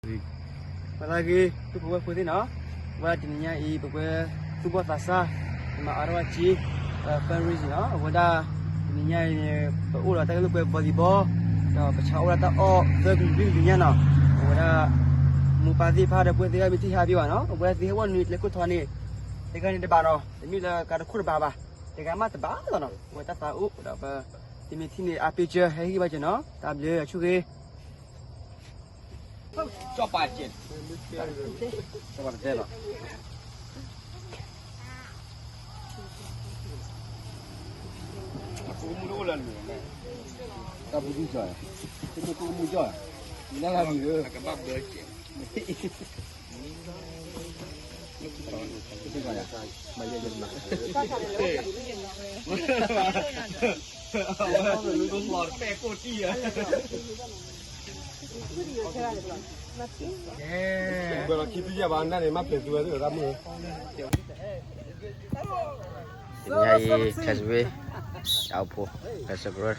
ပှၤလၢအဂ့ၤ ပုၢ်ဖိဝဲၢ်ဖိသ့ၣ်နီၤ, ဝဲဒၣ်တနံၤညါအံၤ ပဝဲသူၣ်ဘီၣ်သးစၢ် မၤအါထီၣ်ဝဲက့ fundraising နီၤ, အဝဲဒၣ် တနံၤညါအံၤန့ၣ် ပအိၣ်ဒီးတၢ်ဂဲၤလိာ်ကွဲ volleyball ဒီးပဆါအိၣ်ဝဲဒၣ်တၢ်အီၣ်သၢကလုာ်လွံၢ်ကလုာ်ညါနီၤ, အဝဲဒၣ် မိၢ်ပၢ်သ့ၣ်တဖၣ်ဒီး ပဝဲသ့ၣ်တဖၣ်မ့ၢ်ထံၣ်ဟဲဘၣ်ဘၣ်နီၤ, အဝဲသ့ၣ်ဟဲဝီၣ်နုာ်ကျဲခိၣ်ထီန့ၣ် တဂၤန့ၣ်တဘၣ်နီၤ, တမ့ၢ်လၢကါတခိၣ်တဘၣ်ဘၣ်, တဂၤမးတဘၣ်လီၤနီၤ, အဝဲတၢ်သးအိၣ်ဒီးပ သုမ့ၢ်ထံၣ်န့ၣ် အါပ့ကၢ ဟဲဟ့ၣ်ဘၣ်ကၢနီၤ, တၢ်ဘျုးအဆိၣ်ဂ့ၤ ကၠီၣ်ပာ်ကဲ, ကၠီၣ်ပာ်တတဲလီၤ, တၢ်ပူၤဒူကၠီၣ်, တမ့ၢ်ကိၣ်မူကၠီၣ်, နၢ်လၢမုၢ်ဧၢ, ကဘၣ်ဘၢကဲ တနံၤညါအံၤ ခဲစဝ့ တၢ်အိၣ်ဖှိၣ် ခဲစဝ့ အိၣ်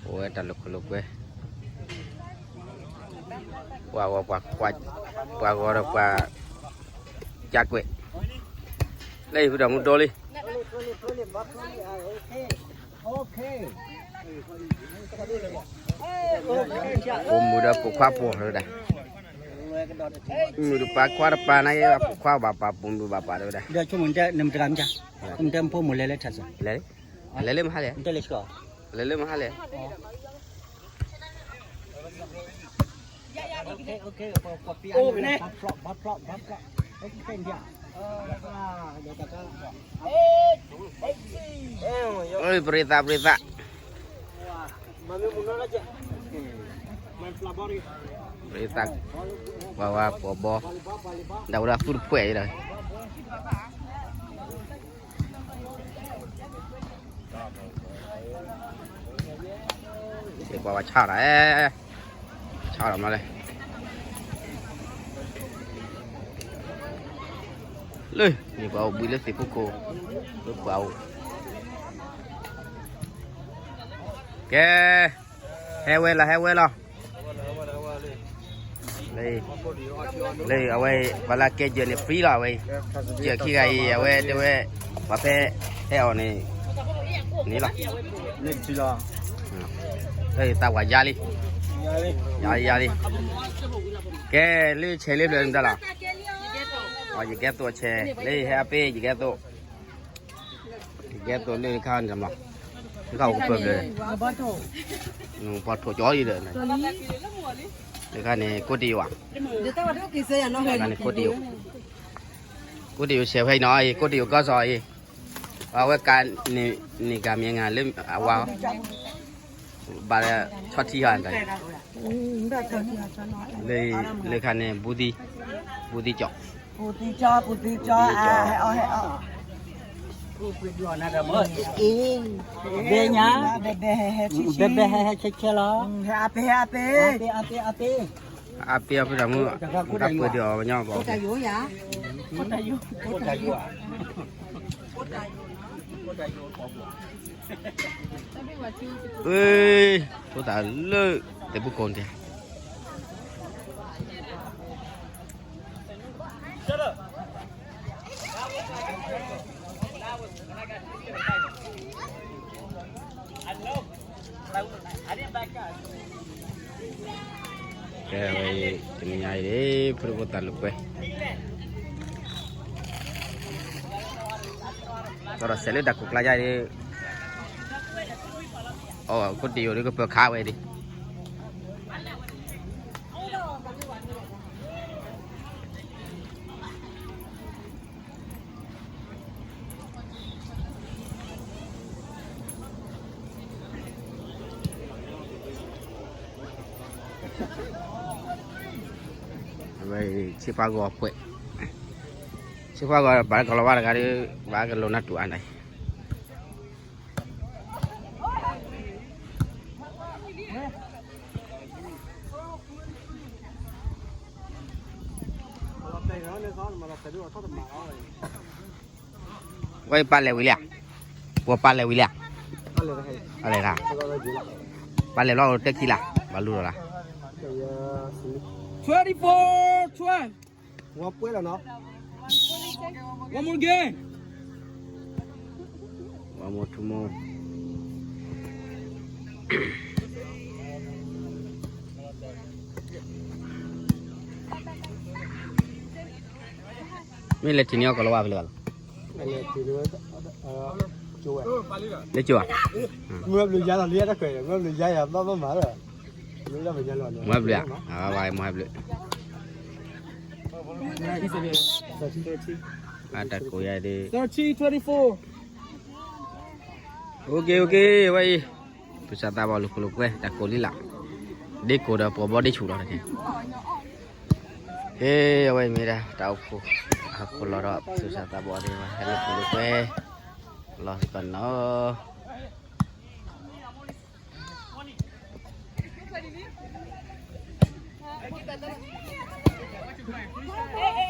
ဝဲတၢ်လိာ်ခိၣ်လိာ်ကွဲ ပှၤဂီၤပှၤကွၢ် ပှၤဂီၤဒီးပှၤ ကၢ်ကွဲး လၢယဃုဒီးမူဒိလံ ပိာ်မုၣ်ဒီးပိာ်ခွါပိာ်ဝဲဒၣ်, မုၣ်တပာ်ခွါတပာ်န့ၣ် ပိာ်ခွါဘၣ်ပာ်ပိာ်မုၣ်ဘၣ်ပာ်တဝဲဒၣ်, နမတဂၤမ့ၢ် နဖိမိၢ်လဲၤလၢထးစၢ်, လဲၤလံ, လဲၤလံမဟါလဲၣ်, လဲၤလံမဟါလဲၣ် ပရံသး ပရံသး ပရံသး ပှၤဝါပှၤဘီ ဒၣ်ဝဲဒၣ်သူၣ်တဖှဲးအံၤဒီး ပှၤဝါဆါဒီး ဆါဒီးမးလဲၣ် လၢ မ့ၢ်ပှၤအိၣ်ဘှံးလၢသ့ၣ်ဖူခိၣ် လၢပှၤအိၣ် ကဲ ဟဲဝဲလီၤ ဟဲဝဲလီၤ လၢအဝဲ ပှၤလၢကဲယဲၢ်န့ၣ် free လီၤ အဝဲ ယဲၢ်ခံဂၤအံၤ အဝဲတဲဝဲ ပှၤဖဲဟဲအီၤန့ၣ် န့ၣ်လီၤ လၢသးဝၤယါလံ ယါလံ ယါလံ ကဲ လၢဆဲးလၢဖျၢၣ်မတၤလီၤ ယကဲသိးဆဲး လၢဟဲအပ့ၤ ယကဲသိး ယကဲသိးလၢခါန့ၣ်မး လၢခါအိၣ်ကပၢၢ်ဖျၢၣ် ပှၤထိၣ်ကၠီအံၤဒီး လၢခါန့ၣ် ကိးတယိာ်ဧါ လၢခါန့ၣ် ကိးတယိာ် ကိးတယိာ်ဆဲးဖဲအံၤနီၤ အံၤ ကိးတယိာ်ကီၢ်စီၤအံၤ အဝဲကန့ၢ်ဂၤမ့ၢ်ဂၤလၢအဝါ ဘၣ်ဆီထံဟီၣ်တၢ် လၢခါန့ၣ် ဘူးသံ ဘူးသံကၠီ ဘူးသံကၠီ ဘူးသံကၠီ ဟဲအီၣ် ဟဲအီၣ် ဘဲညါ ဘဲဘဲဟဲဟဲဆဲးဆဲးလီၤ ဟဲအပ့ၤ ဟဲအပ့ၤ အပ့ၤ အပ့ၤ အပ့ၤ တၢ်မုၣ် တၢ်ပှ့ၤဒံးအီၤကညီဘၣ် အ့ ဖိသၣ်လၢ သ့ၣ်ဖူခိၣ်န့ၣ် ကဲဝဲအံၤ တနံၤညါအံၤ ဖိဒံဖိသၣ်လိာ်ကွဲ သီဒီးစဲးလၢတၢ်ခိၣ်ကျါယါအံၤ အိၣ်ခိၣ်တံၢ်အိၣ်ဒ်ကပၢၤခးဝဲဒၣ် အဝဲဆ့ဖးဂီၤပှဲၤ ဆ့ဖးဂီၤဘၣ်ကလီၤဝါတဂၤဒီး ဘၣ်ကလီၤနၢ်တူၢ်အါန့ၣ် ဝဲပၢ်လဲၤဝံၤလံဧါ ပှၤပၢ်လဲၤဝံၤလံဧါ ပၢ်လဲၤလၢ ပၢ်လဲၤလီၤတဲခံလၢ ဘၣ်လူလီၤလၢ Twenty-four twelve. One point လီၤနီၤ. One more game. One more, two more. မ့ၢ်လဲၤထံၣ်န့ၢ်အီၣ်ကီးလၢဝါဖဲလဲၣ်ဘၣ်လီၤ. လဲၤထံၣ်န့ၢ်, လဲၤကၠိၤဧါ. မ့ၢ်ဘျုးယါလီၤ လံတၢ်ခွဲး, မ့ၢ်ဘျုးယါယၤ ဘၣ်ဘၣ်မၤလီၤ. မ့ၢ်ဘျုးဧါ, မ့ၢ်ဘျုး. အတၢ်ကိးယၤဒ် thirteen twenty-four. Okay, okay, ဝဲအံၤ သူၣ်စၢ်သးဘီၣ်လိာ်ခိၣ်လိာ်ကွဲ တၢ်ကိးလံလၢ်, ဒ့ကိးဒီးပှၤဘီဒ့ဆူၣ်လီၤတက့ၢ်. အဝဲအံၤမ့ၢ်ဒၣ် တၢ်အိၣ်ဖှိၣ် ဟီၣ်ခိၣ်လီၤဒီး သူၣ်စၢ်သးဘီၣ်သ့ၣ်တဖၣ် ဟဲလိာ်ခိၣ်လိာ်ကွဲ လီၤစ့ၢ်ကီးနီၤ.